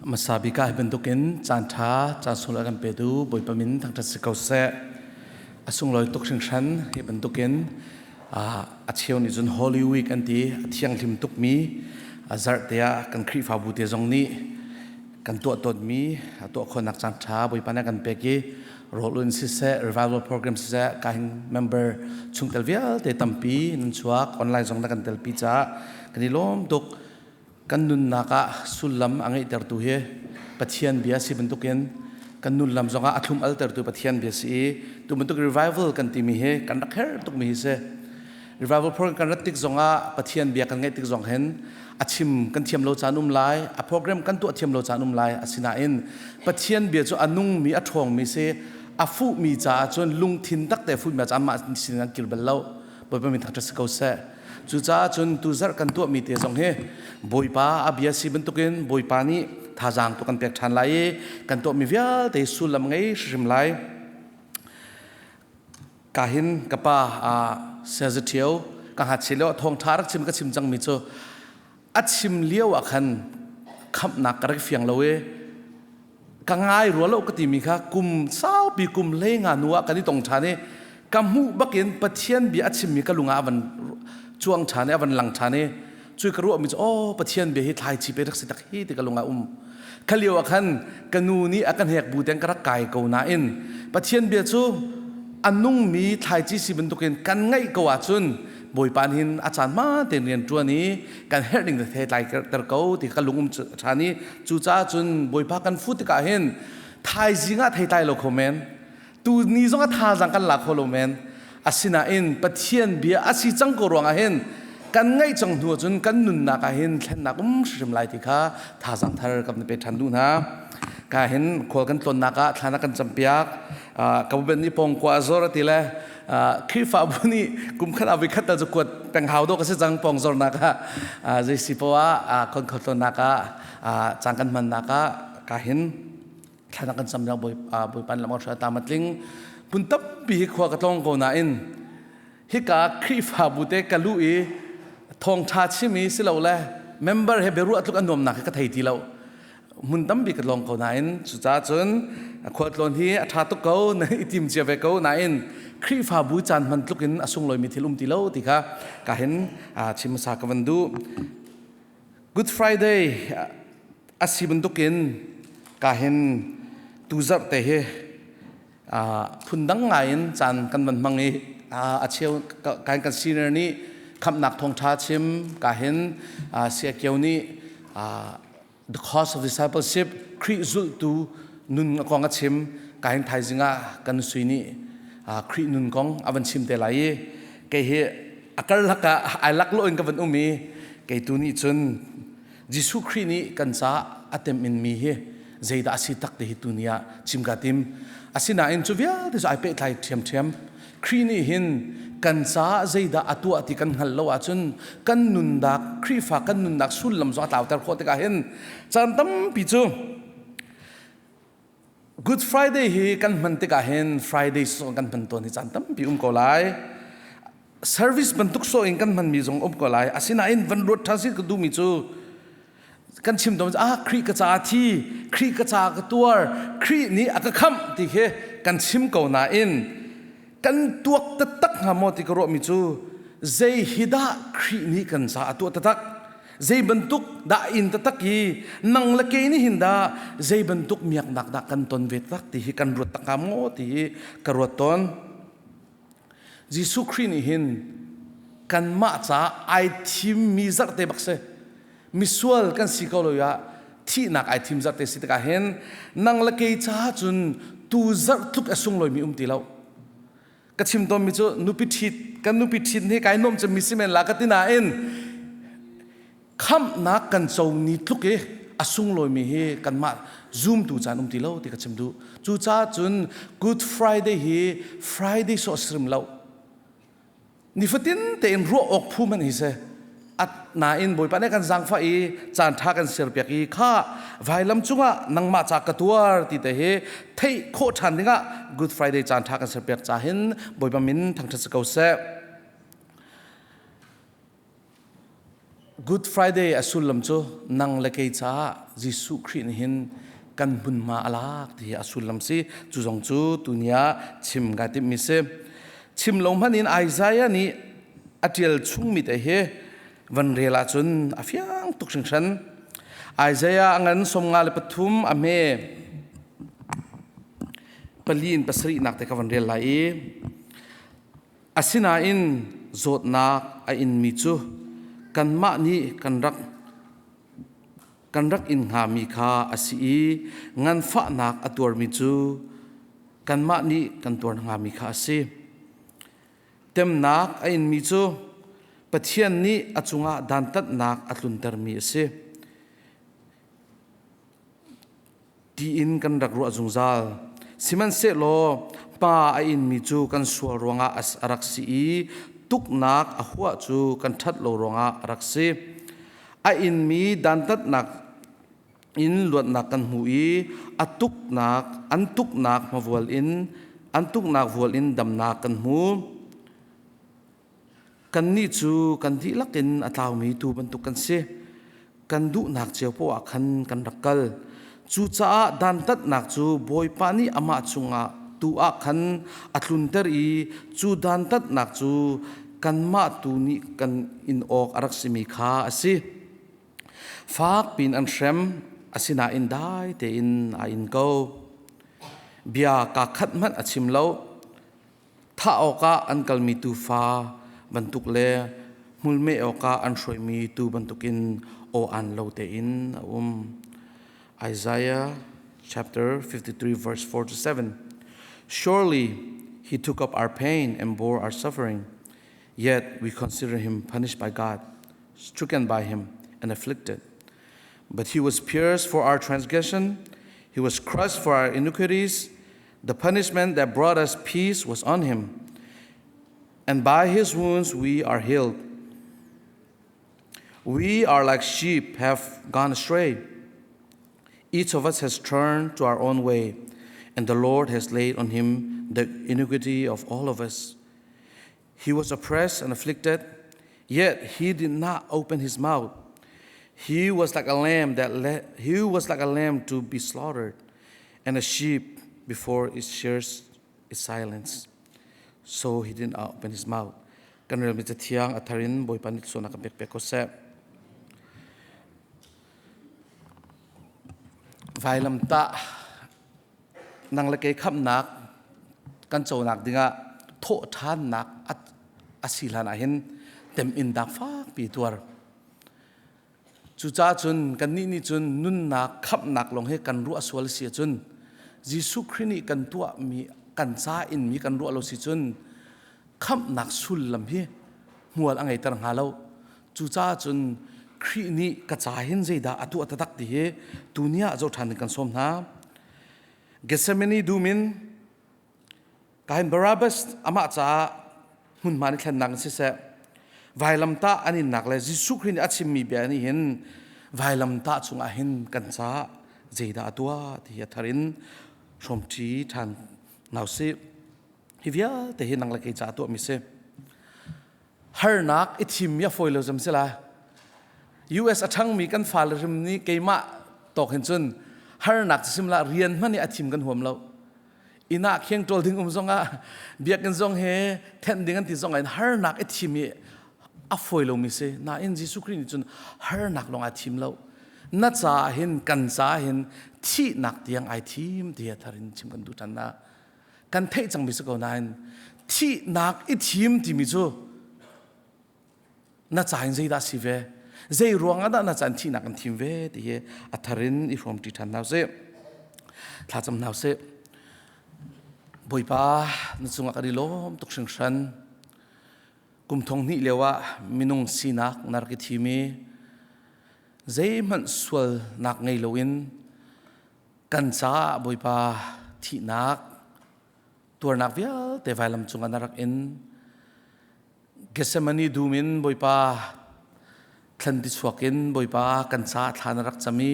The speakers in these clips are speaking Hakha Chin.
Hmasa bik ah hi bantukin caan ṭha, caan sunglawi a kan petu Bawipa min thangṭhat si ko seh. A sunglawi tuk hringhran hi bantukin a cheu nih cun Holy Week an ti, a thianghlim tukmi a zarh te ah kan Khrihfabu te zong nih kan tuah tawnmi a tuah khawhnak caan ṭha Bawipa nih a kan pek i rawl un siseh, revival program siseh, kahin member chungtel vialte tampi nan chuak, online zong na kan telpi caah kan i lawm tuk. Kan nunnak ah sullam a ngeihtertu hi Pathian bia si bantukin kan nunlam zongah a thlum altertu Pathian bia si i tu bantuk revival kan timi hi kan rak herh tukmi hi si. Revival program kan rat tik zongah Pathian bia kan ngaih tik zong hin a chim kan thiam lo caan um lai, a program kan tuah thiam lo caan um lai. Asinain Pathian bia cu a nungmi, a ṭhawngmi si, a fuhmi caah cun lungthin tak te fuhmi ah amah sin an kir bal lo. Bawipa min thangṭhat si ko seh. Cucaah cun tuzarh kan tuahmi te zong hi Bawipa a bia si bantukin Bawipa nih thazaang tu kan pek ṭhan lai i kan tuahmi vialte sullam ngei hrimhrim lai. Ka hin ka pa Saya ka hngatchia lio thawngṭha rak chim ka chim cangmi cu a chim lio ah khan khamhnak ka rak fiang lo i ka ngai rua lo ka timi kha kum saupi kum hlei nga hnu ah kan i tong ṭhan i ka hmuh bakin Pathian bia a chimmi ka lung ah a van cuang ṭhan i a van lang ṭhan i cui ka ruahmi cu aw Pathian bia hi thlaichi pe rak si tak hi ti ka lung ah um kha lio ah khan ka nu nih a ka hnek bu teng ka rak kai ko nain Pathian bia cu a nungmi thlaici si bantukin kan ngaih ko ahcun Bawipa hin a caan hma tein rian ṭuan i kan herh ning te tlai ter ko ti ka lung um ṭhan i cucaah cun Bawipa kan fu tikah hin thaizing ah thei tlai lo kho men tu ni zong a thazang kan la kho lo men asinain Pathian bia a si cang ko ruangah hin kan ngaih cang hnu ahcun kan nunnak ah hin thlennak um hrim lai ti kha thazang thar kan pe ṭhan duh hna ka hin khual kan tlawnnak ah thlan kan campiak ka ben ni pong kwa zor ti le Khrihfabu nih kum khat ah voikhat tal cu kuat peng hau dawh ka si cang pong zornak ah zei si poah ah kon kho tlawnnak ah caan kan hmannak ah ka hin thlan kan cam bawi bawipan lam hra ta matling pun tampi hi khua ka tlong ko nain hika Khrihfabu te ka lu i thawngtha chimi si lo le member he beruah tluk an nuamnak hi ka thei ti lo Hmun tampi ka tlawng ko nain cucaah cun khualtlawn hi a ṭha tuk ko na i tim cia ve ko nain Khrihfabu caan hman tluk in a sunglawimi thil um ti lo ti kha ka hin chim hmasa ka van duh. Good Friday a si bantukin ka hin tuzarh te hi phundang ngai in caan kan van hmang i a cheu kan kan senior nih khamhnak thawngṭha chim ka hin Siakio nih The Cost of Discipleship Khrih zulhtu nun kong a chim kahin thaizing ah kan sui nih Khrih nun kong a van chim te lai i kei hi a karlak ah ai lak lo in ka van um i kei tu nih cun Jesuh Khrih nih kan caah a tem in mi hi zeidah a si tak te hi tu ni ah chim ka tim asinain cu vialte cu ai pehtlai ṭhiamṭhiam Khrih nih hin kan caah zeidah a tuah ti kan hngalh lo ahcun kan nunnak Khrihfa kan nunnak sullam zong a tlauter khawh tikah hin caan tampi cu Good Friday hi kan hman tikah hin Friday sawh kan hman tawn hi caan tampi um ko lai service bantuk sawh in kan hmanmi zong um ko lai asinain van ruat ṭhan si ka duhmi cu kan chim tawn ah Khrih ka ca thi Khrih ka ca ka tuar Khrih nih a ka khamh ti khi kan chim ko nain kan tuak taktak hnga maw ti ka ruahmi cu zei hi dah Khrih nih kan ca a tuah taktak zei bantuk dah in taktak hi nang le kei nih hin dah zei bantuk miaknak dah kan ton ve tak ti hi kan ruat tak hnga maw ti hi ka ruat tawn Jesuh Khrih nih hin kanmah caah ai thimmi zarhte bak si misual kan si ko lo ah thihnak ai thim zarhte si tikah hin nang le kei caah cun tu zarh tluk a sunglawimi um ti lo ka chim tawnmi cu nupi ṭhit kan nupi ṭhit hi kai nuam cemmi si men la ka ti nain khamhnak kan co ni tluk i a sunglawimi hi kanmah zumtu caan um ti lo ti ka chim duh cucaah cun Good Friday hi Friday sawh sirim lo nifatin tein ruah awk phu man hi si at nain bawipa nih kan zaangfah i caan ṭha kan serpiak i kha vailam cungah nangmah ca ka tuar ti te hi theih khawh ṭhan dingah Good Friday caan ṭha kan serpiak ca hin bawipa min thangṭhat si ko seh. Good Friday a sullam cu nang le kei caah Jesuh Khrih nih hin kan hmunhma a lak ti hi a sullam si. Cu zong cu tuni ah chim kai timhmi si. Chim lo hmanh in Isaiah nih a ṭial chungmi te hi van rel ahcun a fiang tuk hringhran. Isaiah a ngan 53 a hme pali in pasarihnak te ka van rel lai i Asinain zawtnak a inmi cu kanmah nih kan rak kan rak in hngami kha a si i nganfahnak a tuarmi cu kanmah nih kan tuar hngami kha a si. Temnak a inmi cu Pathian nih a cungah dantatnak a tluntermi a si. Tiin kan rak ruah zungzal. Sihmanhsehlaw pa a inmi cu kan sual ruangah a rak si i tuknak a huah cu kan ṭhat lo ruangah a rak si. A inmi dantatnak in luatnak kan hmu i a tuknak an tuknak hmavual in an tuknak vual in damnak kan hmu. Kannih cu kan dihlak in a tlaumi tuu bantuk kan si. Kan duhnak cio poah ah khan kan rak kal. Cucaah dantatnak cu Bawipa nih amah cungah tu ah khan a tlunter i cu dantatnak cu kanmah tu nih kan in awk a rak simi kha a si. Fak piin an hrem, asinain dai tein a in ko. Bia kaa khat hmanh a chim lo. Thah awkah an kalmi tuufa bantuk le hmulmeh awkah an hruaimi tuu bantukin aw-aan lo tein a um. Isaiah chapter 53 verse 4 to 7. Surely he took up our pain and bore our suffering, yet we consider him punished by God, stricken by him, and afflicted. But he was pierced for our transgression, he was crushed for our iniquities. The punishment that brought us peace was on him, and by his wounds we are healed. We are like sheep have gone astray. Each of us has turned to our own way, and the Lord has laid on him the iniquity of all of us. He was oppressed and afflicted, yet he did not open his mouth. He was like a lamb that le- he was like a lamb to be slaughtered, and a sheep before its shears is silence. So he didn't open his mouth. Kan rel mi cathiang a thar in Bawipa nih sualnak kan pek pek ko seh. Vailamtah nang le kei khamhnak kan conak dingah thawhṭhannak a si hlan ah hin temhin dak fakpi tuar. Cucaah cun kannih nih cun nunnak khamhnak lawng hi kan ruah sual si ahcun Jesuh Khrih nih kan tuahmi kan ca inmi kan ruah lo si cun khamhnak sullam hi hmual a ngeiter hnga lo. Cucaah cun Khrih nih ka ca hin zeidah a tuah taktak ti hi tuni ah zoh ṭhan ding kan sawm hna. Gethsemane dum in kahin Barabbas amah caah hmunhma ni thlennak in siseh vailamtah an innak le Jesuh Khrih nih a chimmi bia nih hin vailamtah chungah hin kan caah zeidah a tuah ti hi a thar in hrawmṭi ṭhan hna usih. Hi vialte hi nang le kei caah tuahmi si. Harnak i thimmi a fawi lo zam si la. US a ṭhangmi kan fale hrim nih keimah tawk hin cun harnak cu sim la rian hmanh i a thim kan huam lo. Inn ah kheng ṭawl ding um zongah biakinn zong he thenh ding an ti zongah in harnak i thim i a fawi lomi si. Nain Jesuh Khrih nih cun harnak lawng ai thim lo. Na caah hin kan caah hin thihnak tiang ai thim ti a thar in chim kan duh ṭhan na. Kan theih cangmi si ko nain thihnak i thim timi cu na ca in zeidah si ve zei ruang ah dah na ca in thihnak kan thim ve ti hi a thar in i hrawmṭi ṭhan hna usih thlacam hna usih Bawipa na cungah kan i lawm tuk hringhran kum thong hnih lio ah minung sinak na rak i thim i zeihmanh sualnak ngei loin kan caah Bawipa thihnak tuarnak vialte vailam cungah na rak in Gethsemane dum in Bawipa thlan ti chuak in Bawipa kan caah thla na rak cam i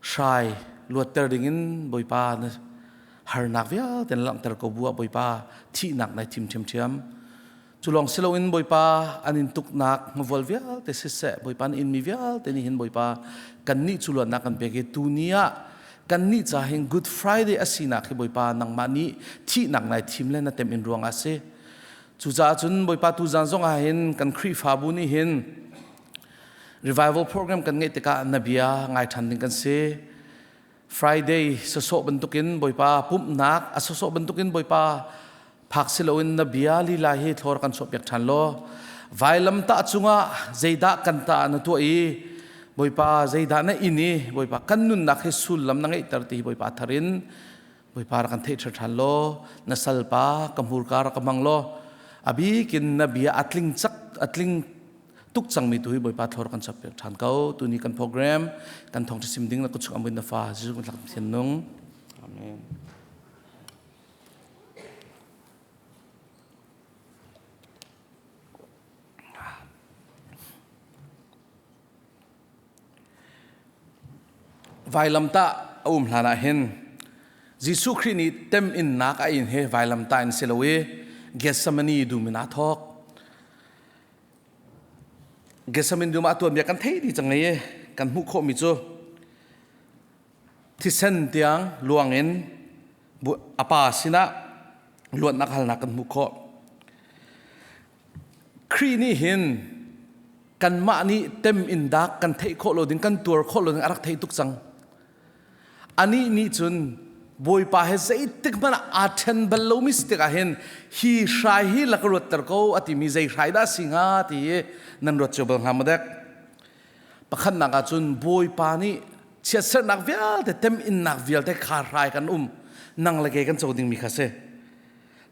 hrai luatter dingin Bawipa na harnak vialte na langhter ko bu ah Bawipa thihnak nai thim ṭhiamṭhiam. Cu lawng si loin Bawipa an in tuknak ngavual vialte siseh Bawipa na inmi vialte nih hin Bawipa kannih cu luatnak kan pek i tuni ah kannih ca hin Good Friday a sinak hi Bawipa nangmah nih thihnak nai thim le na tem in ruang ah si. Cucaah cun Bawipa tuzan zong ah hin kan Khrihfabu nih hin revival program kan ngeih tikah na bia ngai ṭhan ding kan si. Friday sawsawh bantukin Bawipa pumhnak a sawsawh bantukin Bawipa phak si loin na bia lila hi thlor kan chuahpiak ṭhan law vailamtah cungah zeidah kan ta na tuah i Bawipa zeidah na in i Bawipa kan nunnak hi sullam na ngeihter ti hi Bawipa thar in Bawipa rak kan theih ṭhan law na salpa ka hmurka rak ka hmang law a bikin na bia a tling cak a tling tuk cangmi tu hi Bawipa thlor kan chap ṭhan ko tuni kan program kan thawngṭha sim ding na kuchung amuin na fa Jesuh kan tlak thian nung amen Vailamtah a um hlan ah hin Jesuh Khrih nih teminnak a in he vailamtah in si lo i Gethsemane dum in aa thawk. Gethsemane dum ah tuanbia kan thei dih cang i kan hmuh khawhmi cu thisen tiang luang in a pa sinah luatnak halnak kan hmuh khawh. Khrih nih hin kanmah nih tem in dak kan theih khawh lo ding kan tuar khawh lo ding a rak theih tuk cang. Anih nih cun Bawipa he zeitik hmanh ah aa ṭhen bal lomi si tikah hin hi hrai hi lak ruatter ko a timi zei hrai dah si hnga ti hi nan ruat cio bal hnga maw dek? Pakhatnak ah cun Bawipa nih chiatserhnak vialte teminnak vialte kha hrai kan um nang le kei kan co dingmi kha si.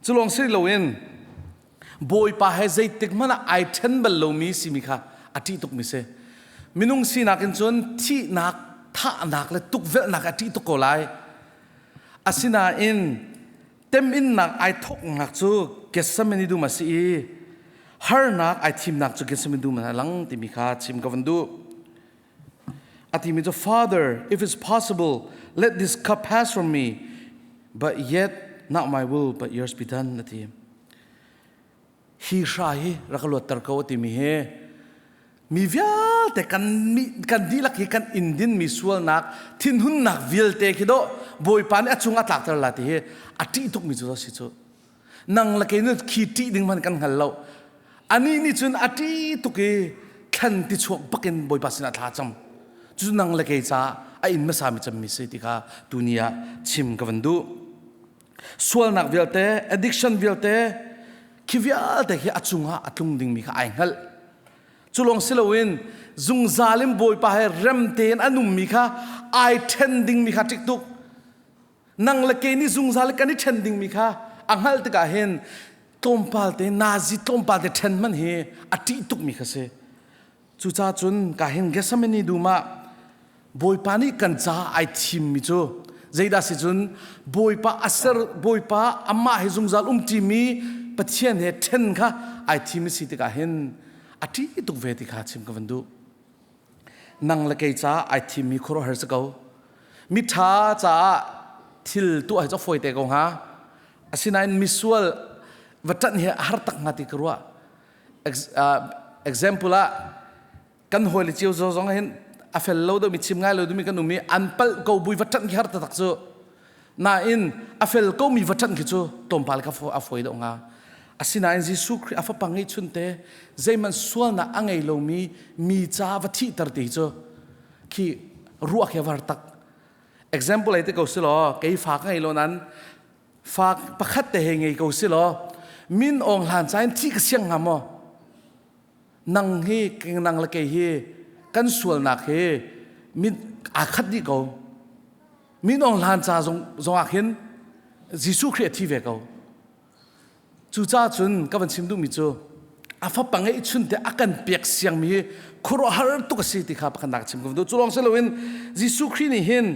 Cu lawng si loin Bawipa he zeitik hmanh ah ai ṭhen bal lomi simi kha a ṭih tukmi si. Minung sinak in cun thihnak, thahnak le tukvelhnak a ṭih tuk ko lai. Asinain teminnak ai thawknak cu Gethsemane dum a si i harnak ai thimnak cu Gethsemane dum a lang timi kha chim ka van duh. A timi cu Father, if it's possible, let this cup pass from me, but yet not my will, but yours be done, a ti. Hi hra hi rak luatter ko a timi hi mi vialte kan kan dihlak hi kan indin mi sualnak thinhunnak vialte khi do bawipa nih a cung a tlakter la ti hi a ṭih tuk mi cu si cu nang le kei nu khi ṭih ding hmanh kan hngal lo anih nih cun a ṭih tuk i thlan ti chuak bakin bawipa sinah thla cam cu nang le kei ca a inn hmasa mi cammi si ti kha tuni ah chim ka van duh sualnak vialte addiction vialte khi vialte khi a cungah a tlung dingmi kha ai hngalh cu lawng si loin zungzal in bawipa he rem tein a nummi kha ai ṭhen dingmi kha ṭik tuk nang le kei nih zungzal kan i ṭhen dingmi kha a hngalh tikah hin tlawmpal te nazi tlawmpal te ṭhen hmanh hi a ṭih tukmi kha si cucaah cun ka hin Gethsemane dum ah Bawipa nih kan caah ai thimmi cu zeidah si cun Bawipa a ser Bawipa amah he zungzal umṭimi Pathian he ṭhen kha ai thim si tikah hin a ṭih tuk ve ti kha chim ka van duh nang le kei caah ai thimmi khuaruahhar si ko miṭha caah thil tuah hi cu a fawi te ko hnga asinain misual va ṭanh hi a har tak hnga ti ka ruah example ah kan hawile cio zong hin a fel lo deuhmi chim ngai lo deuhmi kan um i an palh ko bui va ṭanh khi har taktak cu nain a fel komi va ṭanh khi cu tlawmpal kha a fawi deuh hnga asinain Jesuh Khrih a fapa ngeihchun te zeihmanh sualnak a ngei lomi mi ca va thihter ti cu khi ruah khi a var tak example ei te ko si law kei fa ka ngei lo nan fa pakhat te he ngei ko si law min awng hlan ca in thih ka siang hnga maw nang hi nang le kei hi kan sualnak hi min aa khat dih ko min awng hlan ca zong zong ah khin Jesuh Khrih a thi ve ko Cucaah cun ka van chim duhmi cu a fapa ngeihchun te a kan pek siangmi hi khuaruahhar tuk a si ti kha pakhatnak chim ka van duh. Cu lawng si loin Jesuh Khrih nih hin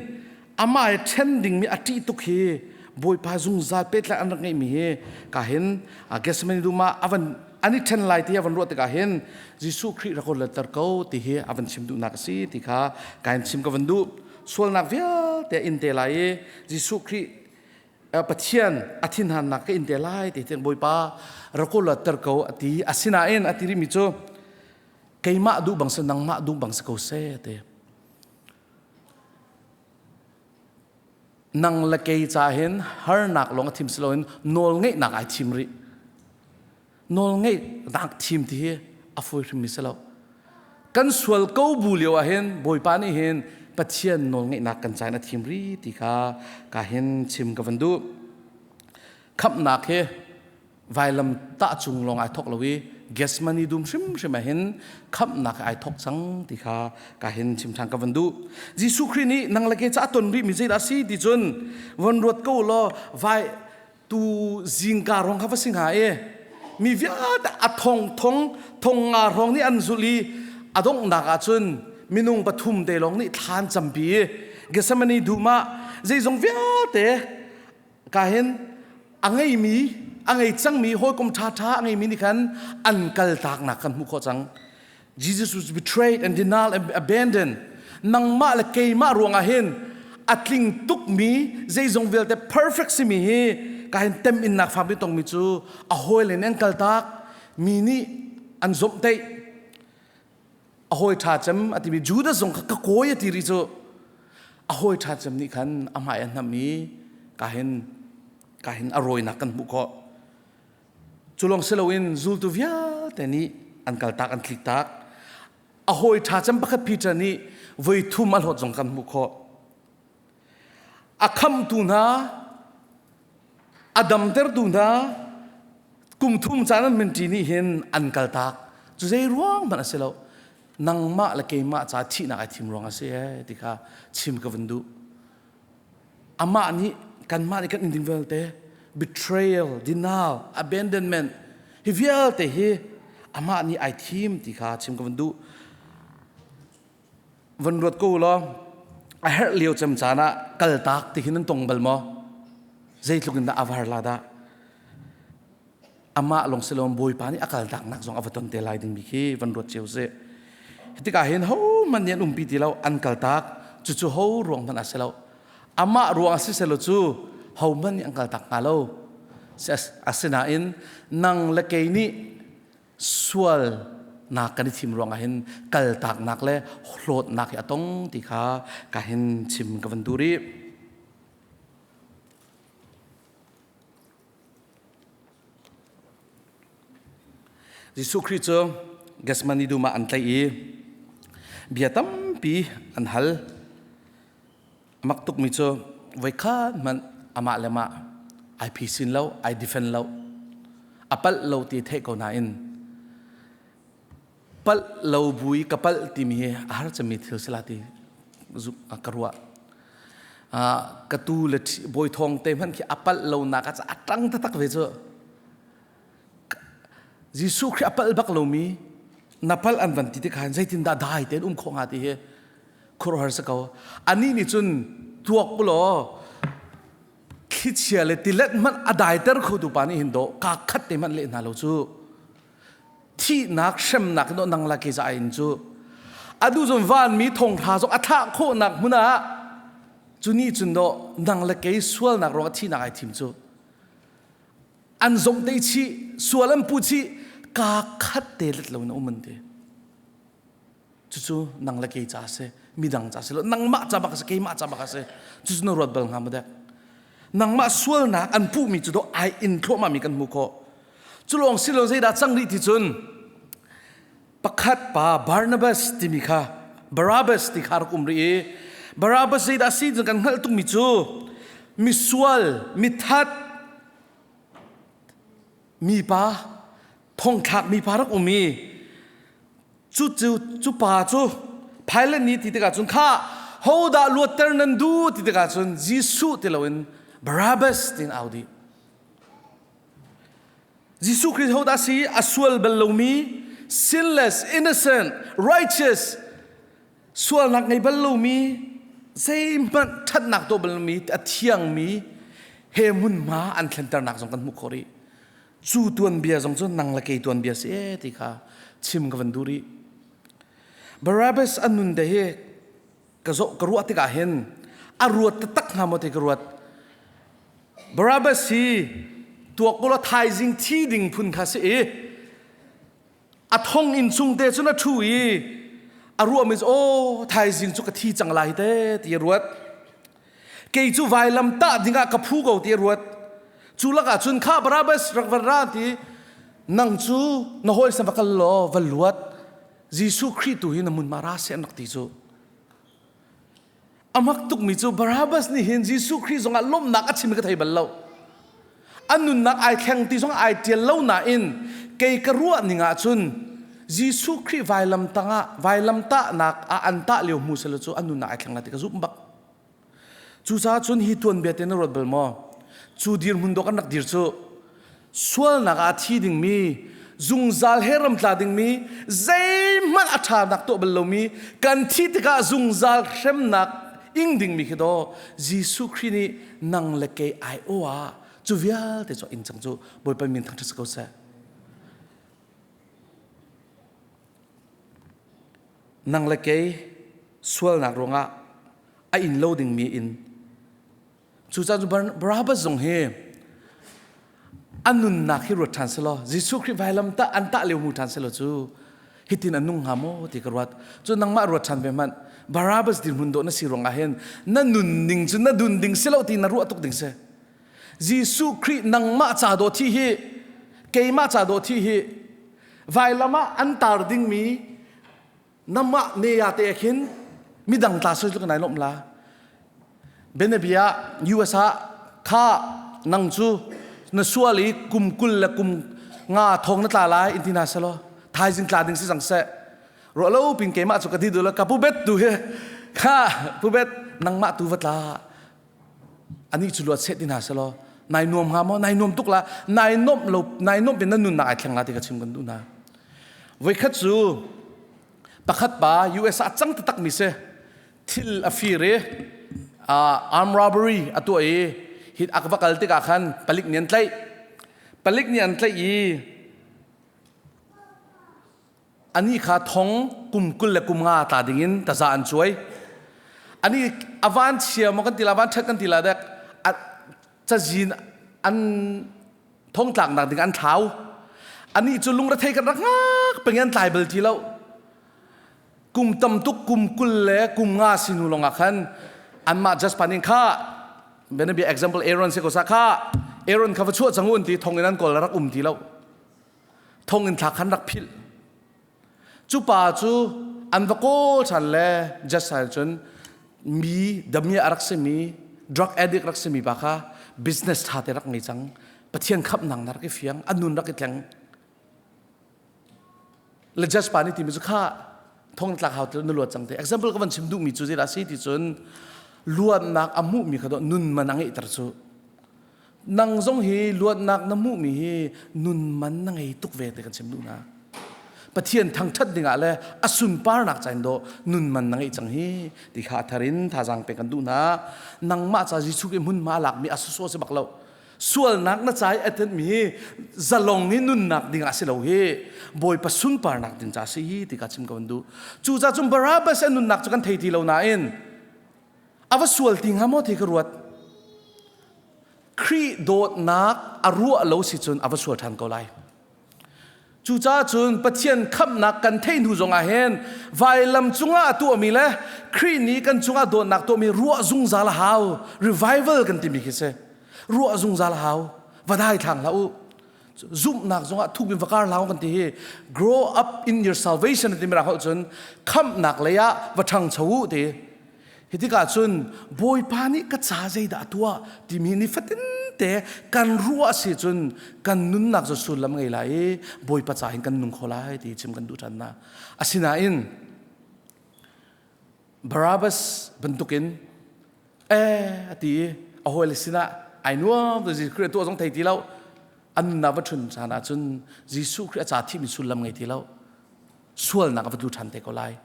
amah he ṭhen dingmi a ṭih tuk hi Bawipa zungzal pehtlaih an rak ngeihmi hi ka hin Gethsemane dum ah a van an i ṭhen lai ti a van ruah tikah hin Jesuh Khrih rak latter ko ti hi a van chim duhnak a si ti kha ka in chim ka van duh. Sualnak vialte a in te lai i Jesuh Khrih. Pathian a thinhannak ka in te lai ti tiang Bawipa rak luatter ko a ti. Asinain a ti rihmi cu keimah duh bang si nangmah duh bang si ko seh ti. Nang le kei ca hin harnak lawng a thim si loin nawlngeihnak ai thim rih. Nawlngeihnak thim ti hi a fawi hrimmi si lo. Kan sual ko bu lio ah hin Bawipa nih hin Pathian nawlngeihnak kan ca in a thim rih ti kha ka hin chim ka van duh. Khamhnak hi vailam tah cung lawng ai thok lo i Gethsemane dum hrimhrim ah hin khamhnak ai thok cang ti kha ka hin chim ṭhan ka van duh. Jesuh Khrih nih nang le ke ca ton rih mi zeidah si ti cun von ruat ko law vai tu zingka rong kha va si hnga i mi vialte a thong thong thong nga hrawng nih an zulh i a donghnak ah cun minung pathum te lawng nih thlan campi i Gethsemane dum ah zeizong vialte ka hin a ngeimi a ngei cangmi hawikom ṭhaṭha a ngeimi nih khan an kaltaknak kan hmuh khawh cang Jesus was betrayed and denied and abandoned nangmah le keimah ruangah hin a tling tukmi zeizong vialte perfect simi hi ka hin tem innak fam tongmi cu a hawile nih an kaltak mi nih an zomhtaih a hawi ṭha cem a timi Judas zong kha ka kawi a ti rih cu a hawi ṭha cem nih khan a hmai a hnam i ka hin ka hin a rawinak kan hmuh khawh cu lawng si loin zultu vialte nih an kaltak an tliktak a hawi ṭha cem pakhat Peter nih voi thum a hlawt zong kan hmuh khawh a khamtu hna a damtertu hna kum thum caan an minṭi nih hin an kaltak cu zei ruang hmanh a si lo nangmah le keimah ca thihnak ai thim ruang a si ee ti kha chim ka vun duh amah nih kanmah nih kan in ding vialte betrayal denial abandonment hi vialte hi amah nih ai thim ti kha chim ka vun duh Van ruat ko law a herh lio cem caan ah kaltak ti hin nan tong bal maw? Zeitluk in dah a var la dah? Amah lawng si lo Bawipa nih a kaltak nak zong a va ton te lai dingmi khi van ruat cio si. Tikah hin ho man nih an umpi ti lo an kaltak cucu ho ruang hmanh a si lo. Amah ruang a si selo cu ho hmanh nih an kaltak hnga lo. Asinain nang le kei nih sualnak kan i thim ruangah hin kaltaknak le hlawtnak hi a tong ti kha ka hin chim ka van duh rih. Jesuh Khrih cu Gethsemane dum ah an tlaih i bia tampi an hal. Mak tukmi cu voikhat hmanh amah le mah ai phisin lo, ai defend lo. A palh lo ti theih ko nain palh lo bui ka palh timi hi a har cemmi thil si la ti ka ruah. Ka tu le bawi thawng te hmanh khi a palh lo nak ah a ṭang taktak ve cu. Jesuh Khrih a palh bak lomi na palh an van ti tikhan zeitindah dai tein um khawh hnga ti hi khuaruahhar si ko. Anih nih cun tuak u law thlichia le tilet hmanh a daiter khotu pa nih hin dawh kaa khat te hmanh leh hna lo cu thihnak hremnak in dawh nang la ke za in cu adu zon vanmi thonghra zong a thlah khawhnak hmun ah cu nih cun dawh nang le kei sualnak ruangah thihnak ai thim cu an zomh te chih sual an pu chih kaa khat te let lo in a um an ti cucu nang le kei ca si midang ca si lo nangmah ca bak si keimah ca bak si cucu na ruat bal hnga maw dek nangmah sualnak an puhmi cu do ai in thluahmah mi kan hmu khawh cu lawng si lo zeidah cang rih ti cun pakhat pa Barnabas timi kha Barabbas ti kha rak um rih i Barabbas zeidah si kan hngalh tukmi cu misual mithat mipa thongthlak mipa rak um i cu cu cu pa cu Pilate nih ti tikah cun kha hodah luatter nan duh ti tikah cun Jesuh ti loin Barabbas tiin au dih Jesuh Khrist hodah si a sual bal lomi sinless innocent righteous sualnak ngei bal lomi zeihmanh ṭhatnak tuah bal lomi a thiangmi he hmunhma an thlenternak zong kan hmuh khawh rih cu tuanbia zong cu nang le kei tuanbia si e ti kha chim ka van duh rih Barabbas an nun te hi ka zoh ka ruah tikah hin a ruat taktak hnga maw ti ka ruat. Barabbas hi tuak kula thaizing thi ding phun kha si i a thong inn chung te cun a ṭhu i a ruahmi cu aw thaizing cu ka thi cang lai te ti a ruat kei cu vailam tah dingah ka phu ko ti a ruat cu lakah cun kha Barabbas rak van ra ti nang cu na hawi san va kal law va luat Jesuh Khrih tu hi na mun ma ra seh an rak ti cu A mak tukmi cu Barabbas nih hin Jesuh Khrih zongah lawmhnak a chim ka thei bal lo. A nunnak ai thleng ti zong ai ṭial lo nain kei ka ruah ning ah cun Jesuh Khrih vailam tangah vailam tahnak ah an tah lio hmu selaw cu a nunnak ai thleng lai ti ka zumh bak. Cucaah cun hi tuanbia te na ruat bal maw? Cu dirhmun dawh kan rak dir cu sualnak ah a thi dingmi zungzal he ramtla dingmi zeihmanh a ṭhanak tuah bal lomi kan thi tikah zungzal hremnak ing dingmi khi daw Jesuh Khrih nih nang le kei ai aw ah cu vialte cu ing cang cu Bawipa min thangṭhat si ko seh. Nang le kei sualnak ruangah a inn lo dingmi inn Cucaah cu Barabbas zong hi a nunnak hi ruat ṭhan selaw Jesuh Khrih vailam tah an tah lio hmu ṭhan selaw cu hitin a nung hnga maw ti ka ruat. Cu nangmah ruat ṭhan ve hmanh. Barabbas dirhmun dawh na si ruangah hin na nunning cu na dun ding si lo ti na ruah tuk ding si. Jesuh Khrih nangmah ca dawh thi hi keimah ca dawh thi hi vailam ah an tar dingmi namah ne ya te khin midang tla soi tluk nai lom la benabia US ah kha nang cu na sual i kum kul le kum nga thong na tla lai in ti na selo thaizing tla ding si cang seh ruah lo pin keimah cu ka ti du la ka pu bet tu hi kha pu bet nangmah tu va tla anih cu luat seh ti hna selaw nai nuam hnga maw nai nuam tuk la nai nuamh lo nai nuamh in na nunnak ai thleng la ti ka chim kan duh hna voikhat cu pakhat pa US ah cang taktak mi si thil a fir i arm robbery a tuah i hit ak va kal tikah khan palik nih an tlaih palik nih an tlaih i Anih kha thong kum 20 le kum nga tla dingin taza an cuai. Ani a van chia maw kan ti la van ṭhat kan ti la dek cazin an thong tlaknak ding an thlau. Anih cu lungrethei kan rak ngak peng an tlai bal ti lo. Kum tam tuk kum 20 le kum nga sinu lawngah khan anmah just panin kha benabia example Aaron se ko sa kha Aaron kha va chuah cang un ti thong in an kawl rak um ti lo. Thonginn thlak khan rak philh. Cu pa cu an va kawl ṭhan le Jessal cun mi damia a rak simi drug addict rak simi pa kha business ṭha te rak ngei cang. Pathian khamhnak na rak i fiang, a nun rak i tleng. Le judge pa nih timi cu kha thong tlak hau na luat cang te. Example ka van chim duhmi cu zeidah si ti cun luatnak a hmuhmi kha nun man a ngeihter cu. Nang zong hi luatnak na hmuhmi hi nun man na ngei tuk ve ti kan chim duh hna. Pathian thangṭhat dingah le a sunparnak ca in dawh nun man na ngeih cang hi ti kha a thar in thazaang pek kan duh hna. Nangmah ca Jesuh Khrih hmunhma a lakmi a sawsawh si bak lo. Sualnak na ca i a tenhmi hi zalong i nunnak dingah si lo hi Bawipa sunparnak ding ca si hi ti kha chim ko an duh. Cucaah cun Barabbas a nunnak cu kan thei ti lo nain a va sual ti hnga maw ti ka ruat Khrih dawtnak a ruah lo si cun a va sual ṭhan ko lai cucaah cun Pathian khamhnak kan theih hnu zongah hin vailam cungah a tuahmi le Khrih nih kan cungah dawtnak tuahmi ruah zungzal a hau revival kan timi khi si ruah zungzal a hau va dai thlang hlah u zumhnak zongah thuk in va kar hlah kan ti hi grow up in your salvation ti mirang holh cun khamhnak lei ah va ṭhangcho u ti Hi tikah cun Bawipa nih ka ca zeidah a tuah timi nifatin te kan ruah si cun kan nunnak cu sullam ngei lai i Bawipa ca hin kan nung kho lai ti chim kan duh ṭhan na. Asinain Barabbas bantukin eh a ti i a hawile sinah ai nuam tu Jesuh Khrih a tuah zong thei ti lo an nunnak va ṭhun caan ah cun Jesuh Khrih a ca thihmi sullam ngei ti lo sualnak a va tlu ṭhan te ko lai.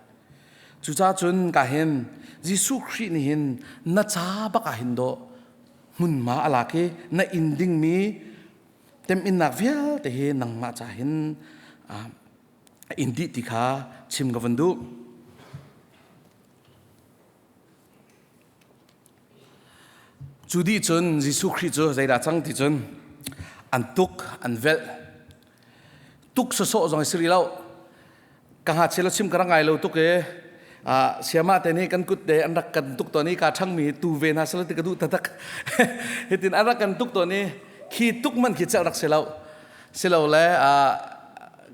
Cucaah cun ka hin Jesuh Khrih nih hin na ca bak ah hin dawh hmunhma a lak i na inn dingmi teminnak vialte hi nangmah ca hin a in dih ti kha chim ka van duh. Cu dih cun Jesuh Khrih cu zeidah cang ti cun an tuk, an velh. Tuk sawsawh zong si rih lo. Ka ngakchia lo chim ka rak ngai lo tuk i siamah te nih kan kut te an rak kan tuk tawn i ka ṭhangmi tu ve hna selaw ti ka duh taktak. Hitin an rak kan tuk tawn i khi tuk man khi celh rak si lo. Silole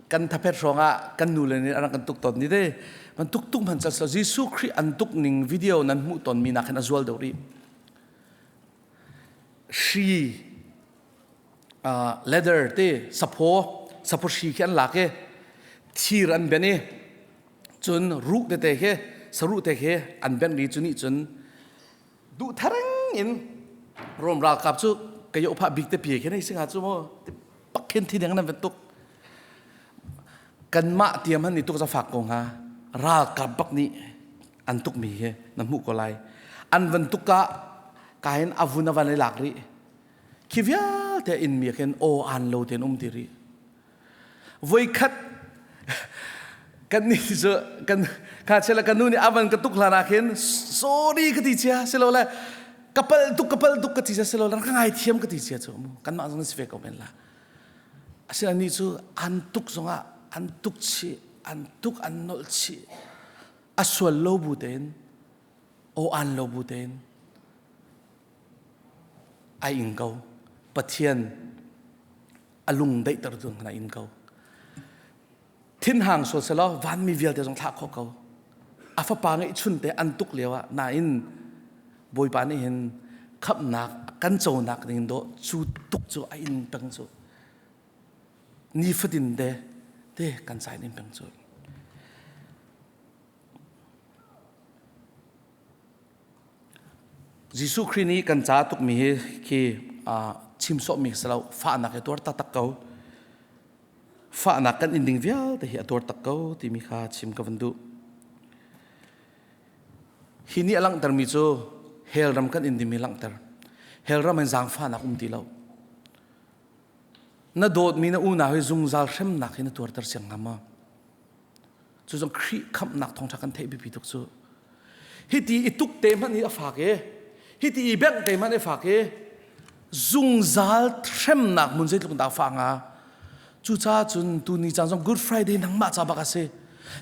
kan thaphet hrawng ah kan nu le nih an rak kan tuk tawn ni te. Man tuk tuk man celh si lo. Jesuh Khrih an tuk ning video nan hmuh tawnmi nak hin a zual deuh rih. Hri leather te saphaw saphaw hri khi an lak i thir an benh i cun ruh tete khi saruh te khi an benh ri cu nih cun duh thareng in Rom ralkap cu ka yoh phah bik te pi khi nei singa cu mu pak khin thi deng nan van tuk kanmah tiam han ni tuk za fak ko hnga ralkap bak nih an tuk mi hi na hmuh ko lai an van tuk ka ka hin avun avan i lak rih khi vialte in mi khin aw an lo ten um ti rih voikhat kan ni cu kan kha chela kan nu nih avan ka tuk hlan ah khin sorry ka ti cia silole ka pal tuk ka pal tuk ka ti cia silole ka ngai thiam ka ti cia cu mu kanmah zong si ve ko men la asinain ni cu an tuk zongah an tuk chih an tuk an nolh chih a sual lo bu tein aw an lo bu tein ai ing ko Pathian a lung daihter tu na in ko thinhang sual selaw vanmi vialte zong thlah khawh ko a fapa ngeih chun te an tuk lio ah nain Bawipa nih hin khamhnak kan conak ding dawh cu tuk cu a in peng cu nifatin te te kan cain in peng cu Jesuh Khrih nih kan ca tukmi hi khi chim sawhmi si lo fahnak hi tuar taktak ko fahnak kan in ding vialte hi a tuar tak ko timi kha chim ka van duh hi nih a langhtermi cu hell ram kan in dingmi langhter hell ram in zaangfahnak um ti lo na dawtmi na unau hi zungzal hremnak hi na tuarter siang hnga maw Cu zong Khrih khamhnak thawngṭha kan theih biapi tuk cu. Hiti i tuk te hmanh hi a fak i hiti i bengh te hmanh i fak i zungzal hremnak mun zeitluk dah fa nga. Cucaah cun tuni caan zong Good Friday nangmah ca bak a si.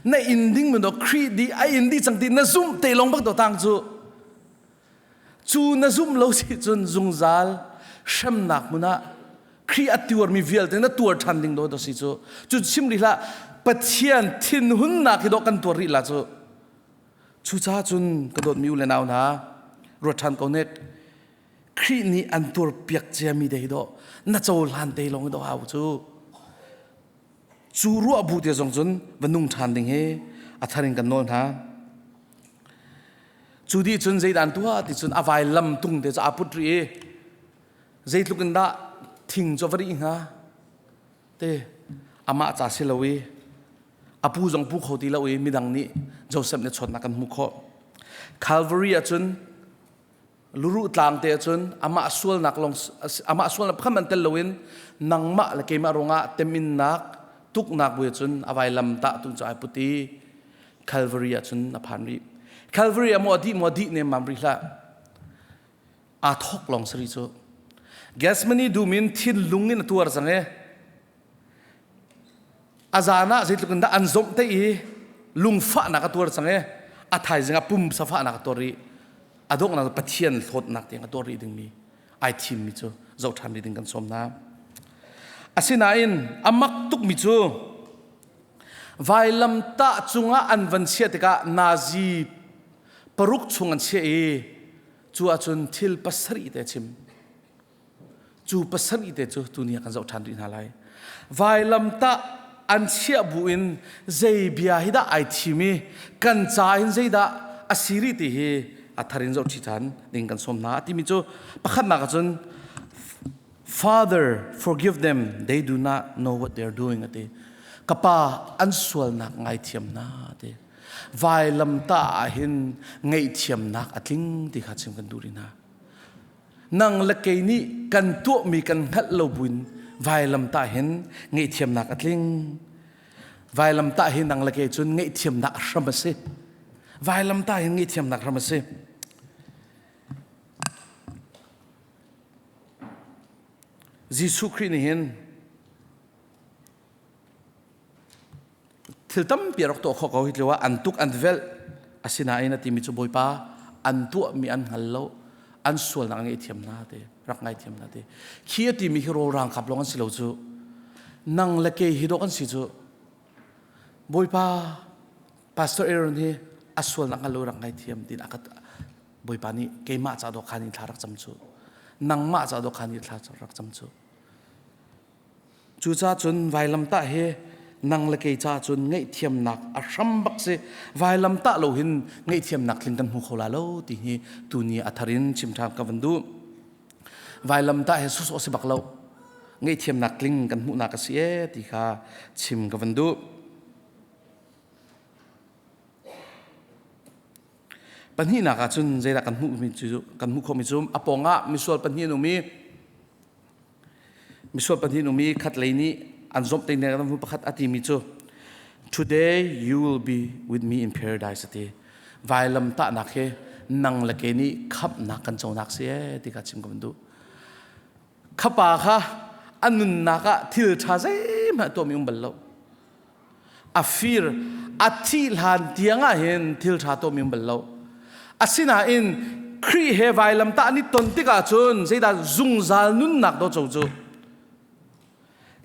Na inn ding mun do Khrih di a inn di cang ti na zumh te lawng bak do tang cu. Cu na zumh lo si cun zungzal hremnak hmun ah Khrih a tuarmi vialte na tuar ṭhan ding do si cu. Cu chim rih hlah Pathian thinhunnak hi dawh kan tuar rih la cu. Cucaah cun ka dawtmi u le nau hna ruat ṭhan ko nek. Khrih nih an tuar piak ciami te hi dawh na cohlan te lawng hi dawh hau cu. Cu ruah bu te zong cun va nung ṭhan ding hi a thar in kan nawl hna. Cu dih cun zeidah an tuah ti cun a vailam tung te cu aa put rih i zeitluk in dah thing cu a va rih hnga te amah ca si lo i a pu zong pu kho ti lo i midang nih Joseph nih chawnnak kan hmuh khawh. Calvary ah cun luruh tlang te ahcun amah sualnak lawng amah sualnak pakhat man tel loin nangmah le keimah ruangah teminnak tuknak bu cun a vailam tah tu cu ai put i Calvary ah cun a phan rih Calvary ah maw dih maw dih nem mam rih hlah aa thok lawng sari cu Gethsemane dum in thinlung in a tuar cang e a zan ah zeitluk in dah an zomh te i lungfahnak a tuar cang i a thaizing ah pumsa fahnak a tuar rih a donghnak Pathian hlawtnak tiang a tuar rih dingmi ai thimmi cu zoh ṭhan rih ding kan sawm hna asinain a mak tukmi cu vailamtah cungah an van chiah tikah nazi paruk chung an chiah i cu ahcun thil pasarih te a chim Cu pasarih te cu tuni ah kan zoh ṭhan rih hna lai. Vailamtah an chiah bu in zei bia hi dah ai thim i kan ca hin zeidah a si rih ti hi a thar in zoh ṭhi ṭhan ding kan sawm hna. Timi cu pakhatnak ahcun Father, forgive them, they do not know what they are doing ati. Ka pa an sualnak ngaithiam hna ati. Vailamtah ah hin ngaihthiamnak a tling ti kha chim kan duh rih hna. Nang le kei nih kan tuahmi kan hngalh lo buin vailamtah hin ngaihthiamnak a tling. Vailamtah hi nang le kei cun ngaihthiamnak a hram a si. Vailamtah hin ngaihthiamnak hram a si. Jesuh Khrih nih hin thil tampi a rak tuah khawh ko hi tlio ah an tuk an velh asinain a timi cu Bawipa an tuahmi an hngal lo an sualnak an ngaihthiam hna te rak ngaithiam hna te khi a timi hi rawlrang kap lawng an si lo cu nang le kei hi dawh kan si cu Bawipa Pastor Aaron hi a sualnak hngal lo rak ngaithiam tin a ka Bawipa nih keimah ca dawh khan in thla rak cam cu nangmah ca dawh khan in thla rak cam cu Cucaah cun vailamtah hi nang le kei caah cun ngaihthiamnak a hram bak si. Vailamtah lo hin ngaihthiamnak tling kan hmu kho la lo ti hi tuni a thar in chim ṭhan ka van duh. Vailamtah hi sawsawh si bak lo. Ngaihthiamnak tling kan hmuhnak a si ee ti kha chim ka van duh. Pahnihnak ah cun zeidah kan hmuh mi cu kan hmuh khawhmi cu a pawngah misual pahnih an um i Misual pahnih um i khatlei nih an zomh te nek hmu pakhat a timi cu Today you will be with me in paradise a ti. Vailam tahnak hi nang le ke nih khamhnak kan conak si ee ti kha chim ka van duh. Khapa kha a nunnak ah thil ṭha zeihmanh tuahmi um bal lo. A fir a thih hlan tiang ah hin thil ṭha tuahmi um bal lo. Asinain Khrih he vailamtah an i ton tikah cun zeidah zungzal nunnak do co cu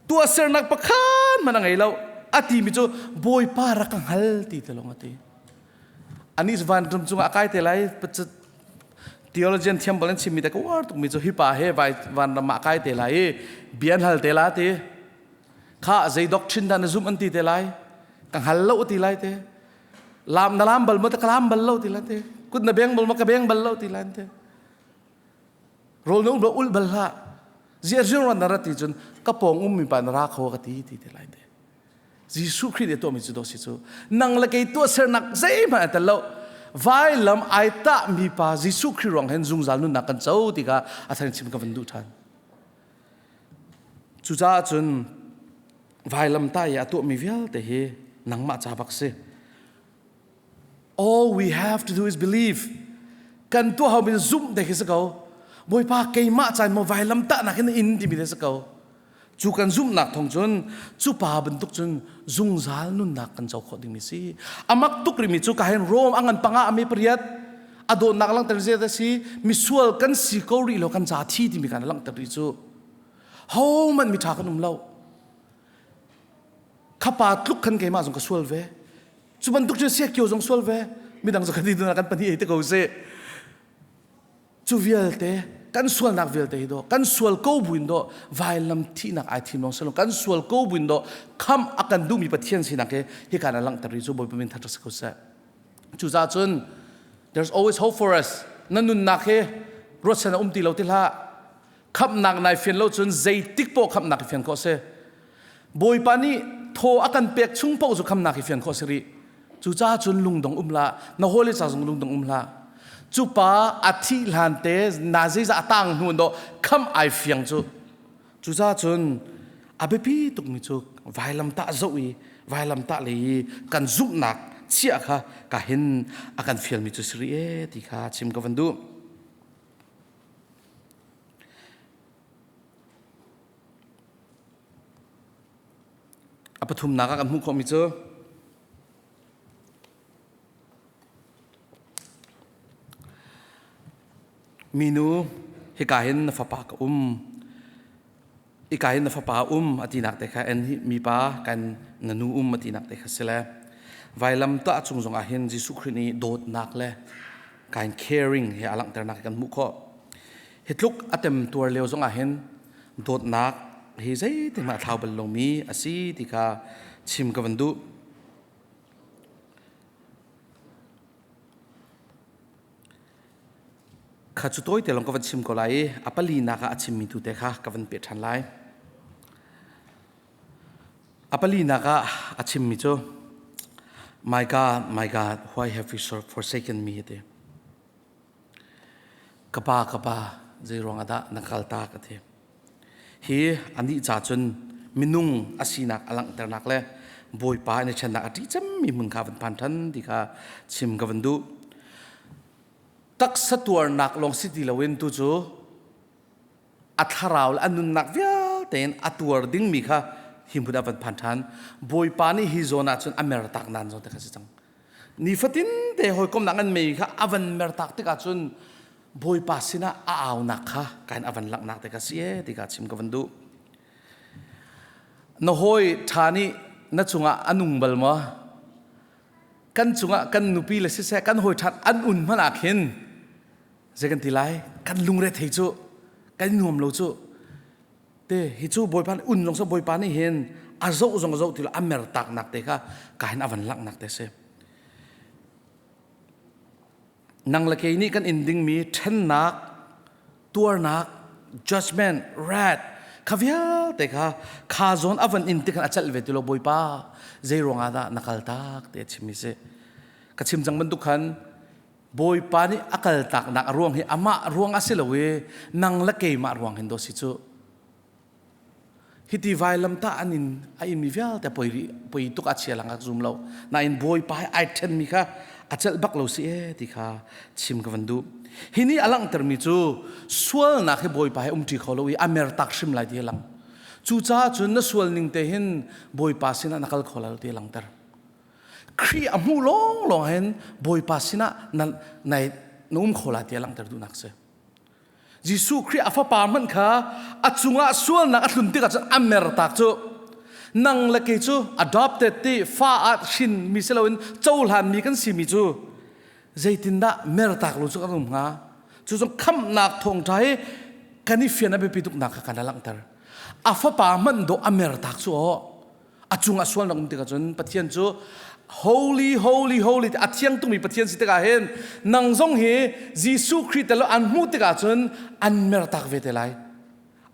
tuahsernak pakhat hmanh a ngei lo. A timi cu Bawipa rak ka hngal ti te lawng a ti. Anih cu vanram cungah a kai te lai. Theologian thiam bal an chimmi te ka uar tukmi cu hi pa he vanram ah a kai te lai i bia an hal te la ti. Kha zei doctrine dah na zumh an ti te lai. Ka hngal lo ti lai te. Lam na lam bal maw ka lam bal lo ti lai te. Kut na beng bal maw ka beng bal lo ti lai te. Rawl na ul ul bal hlah. Ziah rian na rat ti cun ka pawng um mi pa na ra kho ka ti ti te lai te. Jesuh Khrih nih tuahmi cu do si cu nang le kei tuahsernak zeihmanh a tel lo vailam ai tah mi pa Jesuh Khrih ruang hin zungzal nunnak kan co ti kha a thar chim ka van duh ṭhan. Cucaah cun vailamtah i a tuahmi vialte hi nangmah ca bak si. All we have to do is believe. Kan tuah haumi zumh te khi si ko. Bawipa keimah caan maw vailamtahnak in in timi te si ko. Cu kan zumhnak thawng cun cu pa bantuk cun zungzal nunnak kan co khawh dingmi si. Amak tuk rimi cu ka hin Rome a ngan panga ame pariat a dawtnak langhter zet a si misual kan si ko rih lo kan ca thi timi kan langhter rih cu hohmanh mi ṭha kan um lo khapa tluk khan keimah zong ka sual ve cu bantuk cun siakio zong sual ve midang zong kan ti kan pahnih ei te ko sih cu vialte kan sualnak vialte hi do kan sual ko buin do vailam thihnak ai thim lawng silo kan sual ko buin do kham a kan duhmi Pathian sinak hi hi kan langhter rih cu Bawipa min that si ko seh Cucaah cun there's always hope for us. Na nunnak hi ruatsan a um ti lo ti hlah. Khamhnak nai fian lo cun zeitik poah khamhnak i fian khawh si. Bawipa nih thaw a kan pek chung paoh cu khamhnak i fian khawh si rih. Cucaah cun lungdong um hlah. Na hawile ca zong lungdong um hlah. Cu pa a thih hlan te na zeizah a tang hnu in dawh khamh ai fiang cu. Cucaah cun a biapi tukmi cu vailamtah zoh i vailamtah lei i kan zumhnak chiah kha ka hin a kan fialmi cu si rih ee ti kha chim ka van duh. A pathumnak ah kan hmuh khawhmi cu Minu, hika hin na fapa ka um. Ika hin na fapa um a tinak te kha en hi mipa kan na nu um a tinak te kha si le vailam tah cung zong ah hin Jesuh Khrih nih dawtnak le kain caring he a langhternak kan hmuh khawh. Hi tluk a tem tuar lio zong ah hin dawtnak hi zeitin hmah a thlau bal lomi a si ti kha chim ka van duh. Kha cu tawite lawng ka van chim ko lai i a palinak ah a chimmi tu te kha ka van peh ṭhan lai. A palinak ah a chimmi cu My God, my God, why have you forsaken me? Ti. Ka pa, ka pa, zei ruangah dah na kaltak a ti. Hi anih ca cun minung a sinak a langhternak le Bawipa in a ṭhennak a ṭih cemmi hmun kha van phan ṭhan ti kha chim ka van duh. Taksa tuarnak lawng si ti loin tu cu a thlarau le a nunnak vialte. Vialte in a tuar dingmi kha hi hmun ah van phan ṭhan. Bawipa nih hi zawn ah cun a mertak nan zawn te kha si cang. Nifatin te hawikomnak an mei kha a van mertak tikah cun Bawipa sinah a aunak kha kain a van langhnak te kha si e ti kha chim ka van duh. Na hawi ṭha nih na cungah a nung bal maw? Kan cungah kan nupi le siseh kan hawi ṭhat an un hmanh ah khin zei kan ti lai? Kan lungre thei cu kan i nuam lo cu. Te hi cu Bawipa nih un zong sa Bawipa nih hin a zoh zong a zoh ti lo a mer taknak te kha ka hin a van langhnak te si. Nang le kei nih kan in dingmi ṭhennak, tuarnak, judgment, wrath kha vialte kha kha zawn a van in ti khan a celh ve ti lo Bawipa zei ruangah dah na kal tak ti a chimmi si. Ka chim cang bantuk khan Bawipa nih a kal taknak a ruang hi amah ruang a si lo i nang le keimah ruang hin daw si cu. Hiti vailamtah an in a inmi vialte poi rih poi tuk a chia lang ak zum lo. Nain Bawipa he ai ṭhenmi kha a celh bak lo si e ti kha chim ka van duh. Hi nih a langhtermi cu sualnak hi Bawipa he umṭi kho lo i a mertak hrim lai ti a lang. Cucaah cun na sual ning te hin Bawipa sinah na kal kho lai lo ti a langhter. Khrih a hmuh lawnglawng hin Bawipa sinah na, na, na um kho lai ti a langhter duhnak si. Jesuh Khrih a fapa hmanh kha a cungah sualnak a tlun tikah cun a mertak cu nang le kei cu adopted ti fa ah hrin mi si loin cohlan mi kan si mi cu zeitindah mertak lo cu kan um hnga cu cu khamhnak thawngṭha hi kan i fian a biapi tuknak kha kan langhter a fapa hmanh dawh a mertak cu aw a cungah sualnak um tikah cun Pathian cu holy holy holy a thiang tukmi Pathian si tikah hin nang zong hi Jesuh Khrih tel an hmuh tikah cun an mertak ve te lai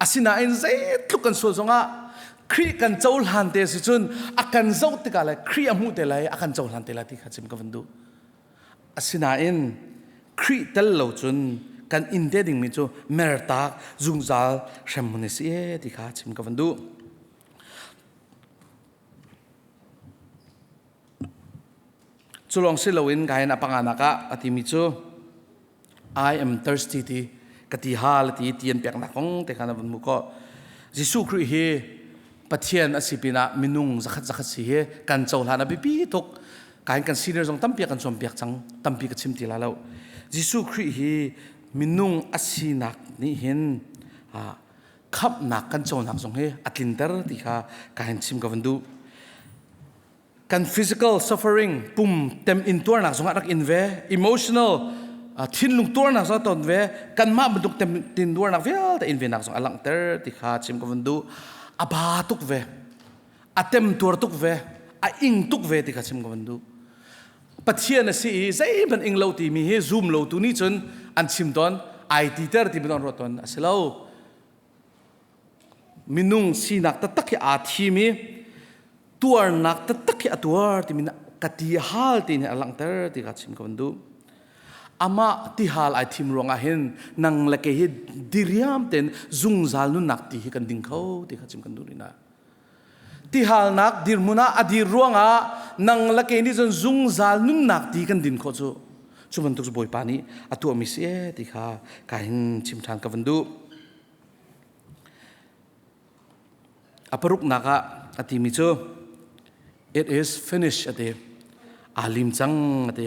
asinain zeitluk kan sual zongah Khrih kan cohlan te si cun a kan zoh tikah le Khrih a hmuh te lai a kan cohlan te lai ti kha chim ka van duh asinain Khrih tel lo cun kan in te dingmi cu mertak zungzal hremhmun si e ti kha chim ka van duh Cu lawng si loin ka hin a panganak ah a timi cu I am thirsty ti ka ti hal ti ti an peknak kong te khan a vun hmuh khawh. Jesuh Khrih hi Pathian a si pinah minung zakhat zakhat si hi kan cohlan a biapi tuk. Kain kan senior zong tampi kan cawnpiak cang, tampi ka chim ti la lo. Jesuh Khrih hi minung a sinak nih hin khamhnak kan conak zong hi a tlinter ti kha ka hin chim ka van duh. Kan physical suffering pum tem in tuarnak zong ah rak in ve, emotional thinlung tuarnak zong ton ve, kanmah bantuk tem tin tuarnak vialte in ve nak zong a langhter ti kha chim ka van duh. A ba tuk ve, a tem tuar tuk ve, a ing tuk ve ti kha chim ka van duh. Pathian a si i zeihmanh ing lo timi hi zum lo tu nih cun an chim tawn ai titer ti an ruat tawn a si lo minung sinak taktak hi aa thim i tuarnak taktak hi a tuar timi ka ti hal ti nih a langhter ti kha chim ka van duh amah tihal ai thim ruangah hin nang le kei hi diriam tein zungzal nunnak ti hi kan ding kho ti kha chim kan duh rih na Tihalnak dirhmun ah a dir ruangah nang le kei nih cun zungzal nunnak ti kan din khawh cu cu bantuk cu Bawipa nih a tuahmi si ee ti kha ka hin chim ṭhan ka van duh. A paruknak ah a timi cu it is finished a ti. Aa lim cang a ti.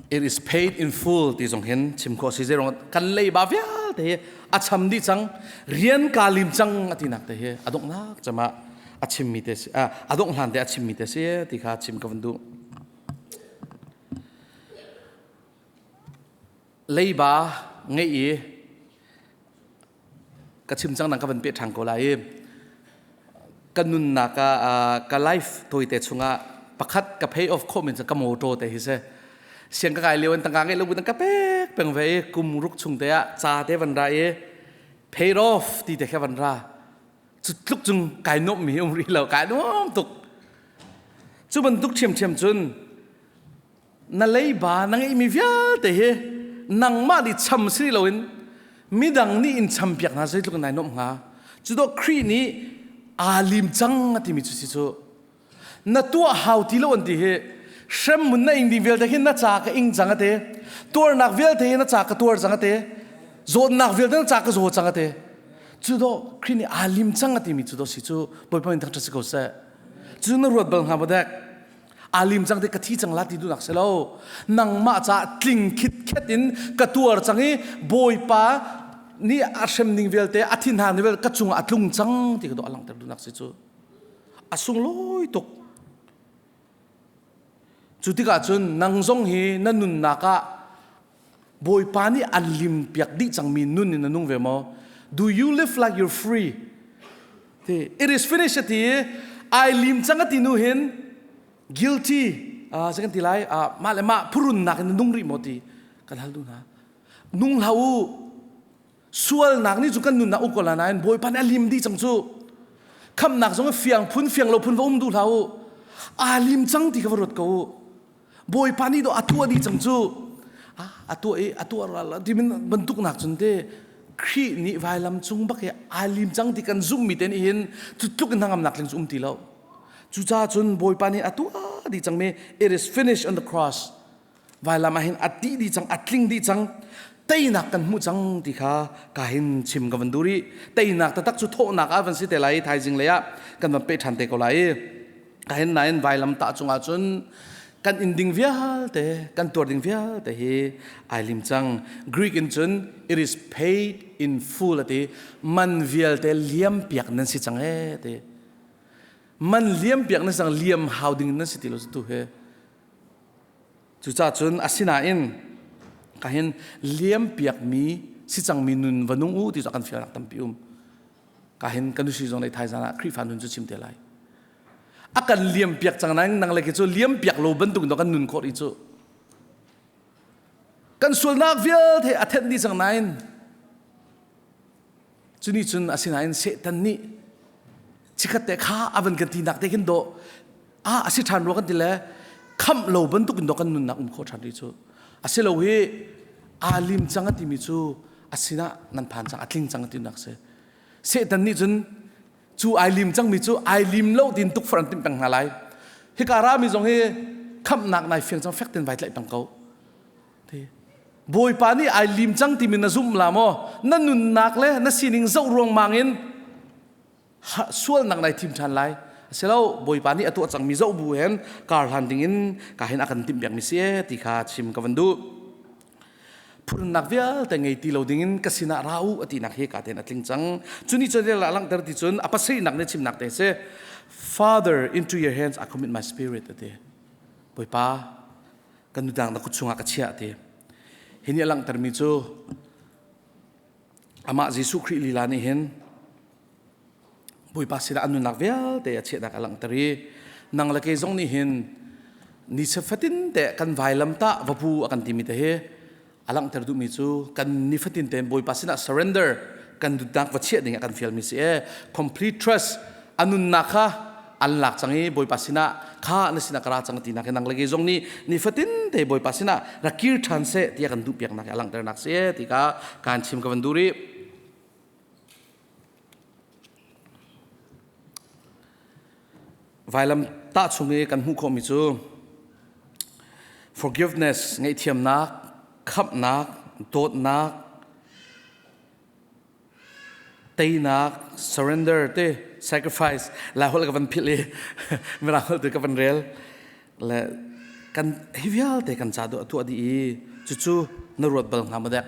It is paid in full ti zong hin chim khawh si zeiruang kan leiba vialte hi a cham dih cang rian ka lim cang a tinak te hi a donghnak cama a chimmi te si a dongh hlan te a chimmi te si ti kha chim ka van duh leiba ngeih i ka chim cang nang ka van peh ṭhan ko lai i ka nunnak ah ka life tawite chungah pakhat ka pay off khawh min cu ka motor te hi si siang ka kai lio in tangka ngeih lo bu ka pek peng ve i kum ruk chung te ah ca te van ra i paid off ti te kha van ra cu tluk cung kai nuamh mi um rih lo kai nuam tuk cu bantuk ṭhiamṭhiam cun na leiba na ngeihmi vialte hi nangmah nih cham si loin midang nih in champiak hna zeitluk in nai nuamh hnga cu dawh Khrih nih aa lim cang a timi cu si cu na tuah hau ti lo an ti hi. Hremmun na ing ding vialte hin na ca ka ing cang ate. Tuarnak vialte hi na ca ka tuar cang ate. Zawtnak vialte na ca ka zaw cang ate. Cu do Khrih nih aa lim cang a timi cu do si cu Bawipa min thangṭhat si ko seh. Cu na ruat bal hnga maw dek? Aa lim cang te ka thi cang la ti duhnak si lo. Nangmah caah tling khitkhet in ka tuar cang i Bawipa nih a hrem ning vialte a thinhang ning vialte ka cungah a tlung cang ti ka do a langhter duhnak si cu. A sunglawi tuk. Cu tikah cun nang zong hi na nunnak ah Bawipa nih an limpiak dih cangmi nun in na nung ve maw? Do you live like you're free? Ti, it is finished ati i ai lim cang ati nu hin guilty uh, kan ti lai uh, mah le mah phurunnak in na nung rih maw ti kan hal duh hna. Nung hlah u. Sualnak nih cu kan nunnak um ko la nain Bawipa nih a lim dih cang cu. Khamnak zong fiang phun fiang lo phun va um duh hlah u. Aa lim cang ti kha va ruat ko u. Bawipa nih dawh a tuah dih cang cu. A tuah i a tuah ral ti bantuk nak cun te Khrih nih vailam cung bak hi aa lim cang ti kan zumhmi te nih hin cu tluk in hnangamnak tling cu um ti lo. Cucaah cun Bawipa nih a tuah dih cangmi it is finished on the cross. Vailam ah hin a tih dih cang, a tling dih cang. Teinak kan hmuh cang ti kha ka hin chim ka van duh rih. Teinak taktak cu thawhnak ah van si te lai i thaizing lei ah kan van peh ṭhan te ko lai i ka hin nain vailam tah cungah cun kan in ding vialte, kan tuar ding vialte hi ai lim cang. Greek in cun it is paid in full ati man vialte liam piak nan si cang ee ti. Man liam piak nan si cang, liam hau ding nan si ti lo tu he. Cucaah cun asinain ka hin liampiakmi si cangmi nun va nung u ti cu a kan fialnak tampi um. Ka hin kan nusi zong nih thaizan ah Khrihfa nun cu chim te lai. A kan liampiak cang nain nang le ke cu liampiak lo bantuk in kan nun khawh rih cu. Kan sualnak vialte a thenh dih cang nain Cunih cun asinain Satan nih chikkhat te kha a van kan tinak te khin dawh ah a si ṭhan rua kan ti le khamh lo bantuk in dawh kan nunnak um khawh ṭhan rih cu a si lo hi aa lim cang a timi cu a sinah nan phan cang a tling cang a tinak si Satan nih cun cu ai lim cangmi cu ai lim lo tin tukforh an timh peng hna lai hika rami zong hi khamhnak nai fiang cang fek ten vai tlaih peng ko Bawipa nih ai lim cang timi na zumh la maw? Na nunnak le na sining zoh ruangmang in sualnak nai thim ṭhan lai. Asilo Bawipa nih a tuah cangmi zoh bu hen kar hlan dingin ka hin a kan timh piakmi si e ti kha chim ka van duh. Phunnak vialte ngei ti lo dingin ka sinah ra u a tinak hi ka ten a tling cang. Cuni cun la langhter ti cun a pasarihnak nih chimnak te si. Father, into your hands I commit my spirit ati. Bawipa, kan nudang na kut chungah ka chiah ti hi nih a langhtermi cu amah Jesuh Khrih lila nih hin Bawipa sinah a nunnak vialte a chiahnak a langhter i nang le kei zong nih hin ni fatin te kan vailam tah vapu a kan timi te hi a langhter duhmi cu kan nifatin tein Bawipa sinah surrender kan dutnak va chiah ding a kan fialmi si e complete trust a nunnak kha an lak cang i Bawipa sinah kha na sinah ka ra cang ti nak nang le kei zong nih nifatin te Bawipa sinah rak kir ṭhan seh tiah kan duh piaknak a langhternak si e ti kha kaan chim ka van duh rih. Vailam tah chung i kan hmuh khawhmi cu forgiveness ngaihthiamnak, khamhnak, dawtnak, teinak, surrender te sacrifice lai holh ka van philh i mirang holh tu ka van rel le kan hi vialte kan ca tuah dih i cucu na ruat bal hnga maw dek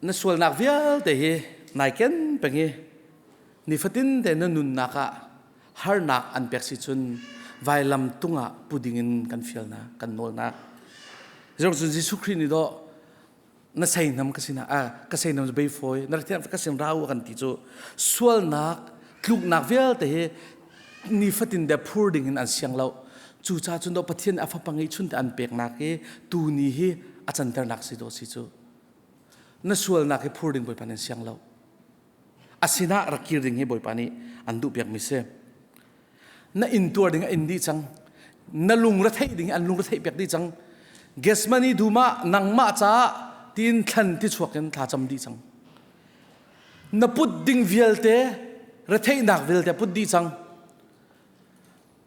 Na sualnak vialte hi nai ken peng i nifatin te na nunnak ah harnak an pek si cun vailam tungah pu dingin kan fialnak kan nawlnak zong cun Jesuh Khrih nih dawh na seinam ka sinah ah ka seinam cu bei fawi na rak ka sin ra u kan ti cu sualnak tluknak vialte hi nifatin de phur ding in an siang lo cucaah cun do Pathian a fapa ngeihchun te an peknak hi tuni hi a canternak si do si cu na sualnak hi phur ding Bawipa nih an siang lo a sinah rak kir ding hi Bawipa nih an duh piakmi si na intuar ding a in dih cang na lung ra theih ding an lung ra theih piak dih cang Gethsemane dum ah nangmah caah tiin thlan ti chuak in thla cam dih cang na put ding vialte. retheihnak vialte put dih cang.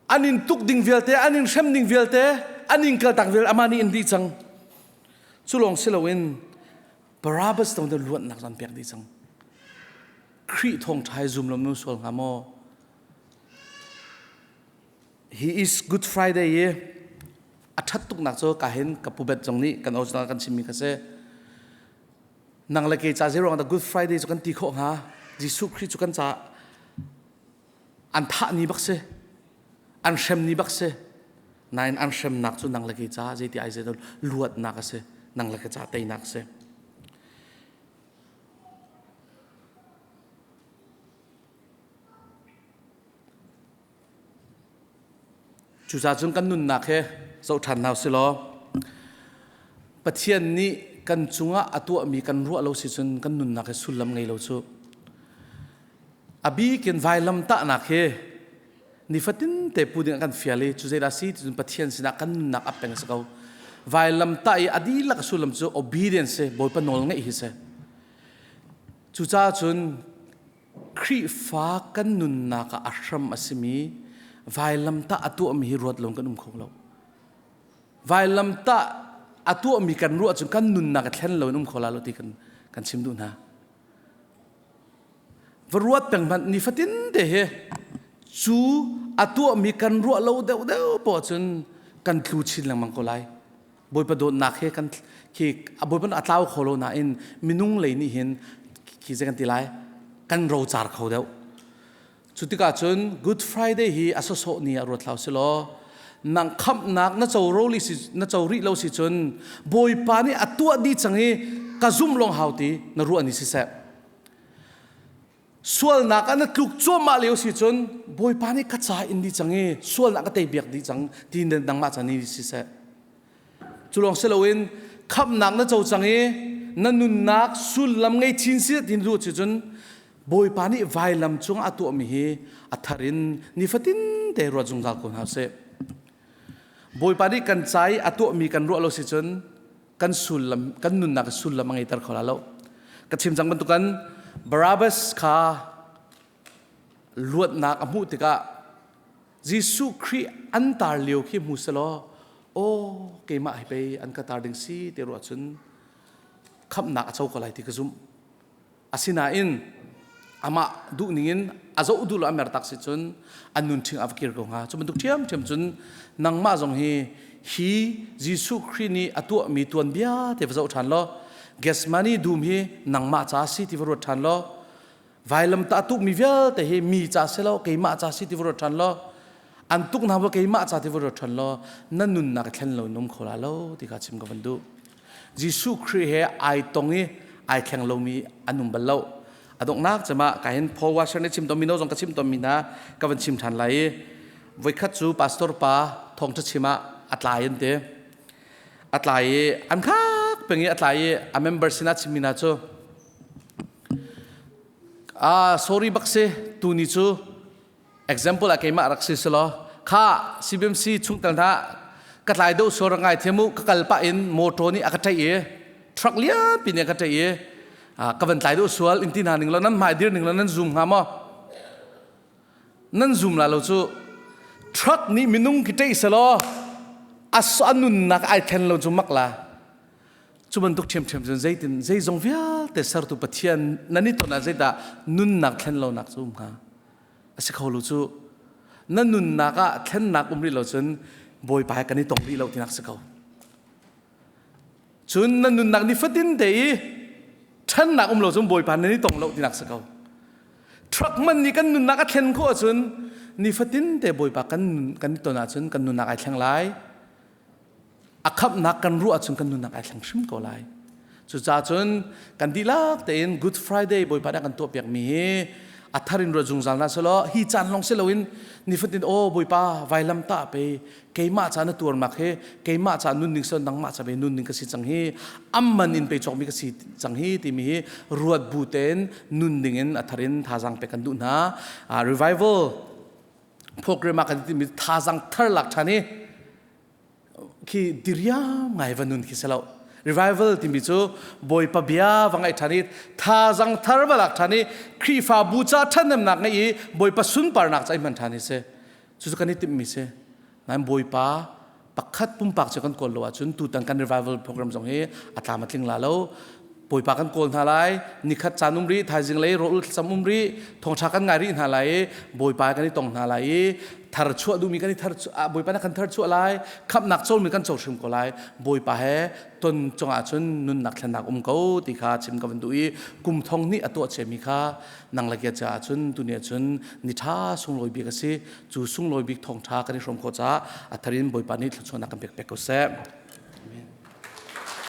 An in tuk ding vialte, an in hrem ding vialte, an in kaltak vialte amah nih in dih cang. Cu lawng si loin Barabbas tong te luatnak zan pek dih cang. Khrih thawngṭha hi zum lo nu sual hnga maw? He is Good Friday i a ṭhat tuknak cu ka hin ka pu bet zong nih kan original kan chimmi kha si. Nang le kei ca zeiruang dah Good Friday cu kan ti khawh hnga? Jesuh Khrih cu kan ca an thah ni bak si. An hrem ni bak si. Nain an hremnak cu nang le kei ca zeiti ai zei luatnak a si. Nang le kei ca teinak a si. Cucaah cun kan nunnak he zoh ṭhan hna usih law Pathian nih kan cungah a tuahmi kan ruah lo si cun kan nunnak hi sullam ngei lo cu. A bik in vailamtahnak hi nifatin te pu ding a kan fial i cu zeidah si ti cun Pathian sinah kan nunnak ap peng a si ko. Vailamtah i a dihlak a sullam cu obedience si, Bawipa nawl ngeih hi si. Cucaah cun Khrihfa kan nunnak ah a hram a simi vailamtah a tuahmi hi ruat lo kan um kho lo. Vailamtah a tuahmi kan ruah cun kan nunnak a thlen lo in um kho la lo ti kan kan chim duh hna. Va ruat peng hmanh nifatin te hi cu a tuahmi kan ruah lo deuh deuh poah cun kan tlu chin lengmang ko lai. Bawipa dawtnak he kan khi Bawipa a tlau kho lo nain minung lei nih hin khi zei kan ti lai kan rocar kho deuh. Cu tikah cun Good Friday hi a sawsawh ni ah ruat hlah usih law nang khamhnak na co ro li si na co rih lo si cun Bawipa nih a tuah dih cang i ka zumh lawng hau ti na ruah ni siseh. Sualnak ah na tluk cuahmah lio si cun Bawipa nih ka ca in dih cang i sualnak ka tei biak dih cang ti nangmah ca ni siseh. Cu lawng si loin khamhnak na co cang i na nunnak sullam ngei chin si ti na duh si cun Bawipa nih vailam cung a tuahmi hi a thar in nifatin te ruat zungzal ko hna sih. Bawipa nih kan ca i a tuahmi kan ruah lo si cun kan sullam kan nunnak sullam a ngeiter kho la lo. Ka chim cang bantukan Barabbas kha luatnak a hmuh tikah Jesuh Khrih an tar lio khi hmu selaw aw keimah hi pei an ka tar ding si ti ruah cun khamhnak a co ko lai ti ka zumh. Asinain amah duh ningin a zoh duh lo a mer tak si cun an nun ṭhing a va kir ko hnga. Cu bantuk ṭhiamṭhiam cun nangmah zong hi hi Jesuh Khrih nih a tuahmi tuanbia te va zoh ṭhan law Gethsemane dum hi nangmah ca si ti va ruat ṭhan law vailamtah tukmi vialte hi mi ca si lo keimah ca si ti va ruat ṭhan law an tuk hna va keimah ca ti va ruat ṭhan law na nunnak thlen lo in um kho la lo ti kha chim ka van duh. Jesuh Khrih he ai tong i ai thleng lomi an um bal lo. A donghnak cema ka hin Paul Washer nih chim tawnmi no zong ka chim tawnmi hna ka van chim ṭhan lai i voikhat cu pastor pa thawngṭha chim ah a tlai an ti. A tlai i an khak peng i a tlai i a member sinah chimmi hna cu ah sorry bak si tuni cu Example ah keimah rak si selaw kha CBMC chungtel hna ka tlai deuh sual rak ngai thiam u ka kal pah in motor nih a ka ṭaih i truck lianpi nih a ka ṭaih i ka van tlai deuh sual in ti hna ning law nan hmai dir ning law nan zoom hnga maw nan zoom la lo cu truck nih minung ki ṭaih selaw a nunnak ai thlen lo cu mak la cu bantuk ṭhiamṭhiam cun zeitin zeizong vialte sertu Pathian nan i ton ah zeidah nunnak thlen lonak cu um hnga A si kho lo cu. Na nunnak ah thlennak um rih lo cun Bawipa he kan i tong rih lo tinak si ko. Cun na nunnak nifatin te i ṭhannak um lo cun Bawipa nan i tong lo tinak si ko. Truck man nih kan nunnak a thlen khawh ahcun nifatin te Bawipa kan kan i ton ahcun kan nunnak ai thleng lai. A khamhnak kan ruah ahcun kan nunnak ai thleng hrim ko lai. Cucaah cun kan dihlak tein Good Friday Bawipa nih a kan tuahpiakmi hi a thar in ruat zungzal hna selaw hi caan lawng si loin nifatin aw Bawipa vailam tah pe keimah ca na tuarnak hi keimah ca nun ding sel nangmah ca pe nun ding ka si cang hi amman in pe cawkmi ka si cang hi timi hi ruat bu tein nun ding in a thar in thazaang pek kan duh hna. Revival program ah kan timi thazaang thar lak ṭhan hi khi diriam ngai va nun khi si lo. Revival timi cu Bawipa bia va ngaih ṭhan i thazang thar va lak ṭhan i Khrihfabu ca ṭhathnemnak ngeih i Bawipa sunparnak ca i hman ṭhan hi si. Cucu kan i timhmi si. Nain Bawipa pakhat pumpak cu kan kawl lo ahcun tutan kan revival program zong hi a tlam a tling la lo. Bawipa kan kawl hna lai, nikhat caan um rih, thaizing lei rawl thlacam um rih, thawngṭha kan ngai rih hna lai i Bawipa kan i tong hna lai i thar chuah duhmi kan i thar Bawipa na kan thar chuah lai, khamhnak cawlmi kan co hrim ko lai. Bawipa he ton cungah cun nunnak thlennak um ko ti kha chim ka van duh i kum thong nih a tuah ciami kha nang le ke caah cun tuni ah cun ni ṭha sunglawi bik a si. Cu sunglawi bik thawngṭha kan i hrawm khawh caah a thar in Bawipa nih thluachuahnak kan pek pek ko seh.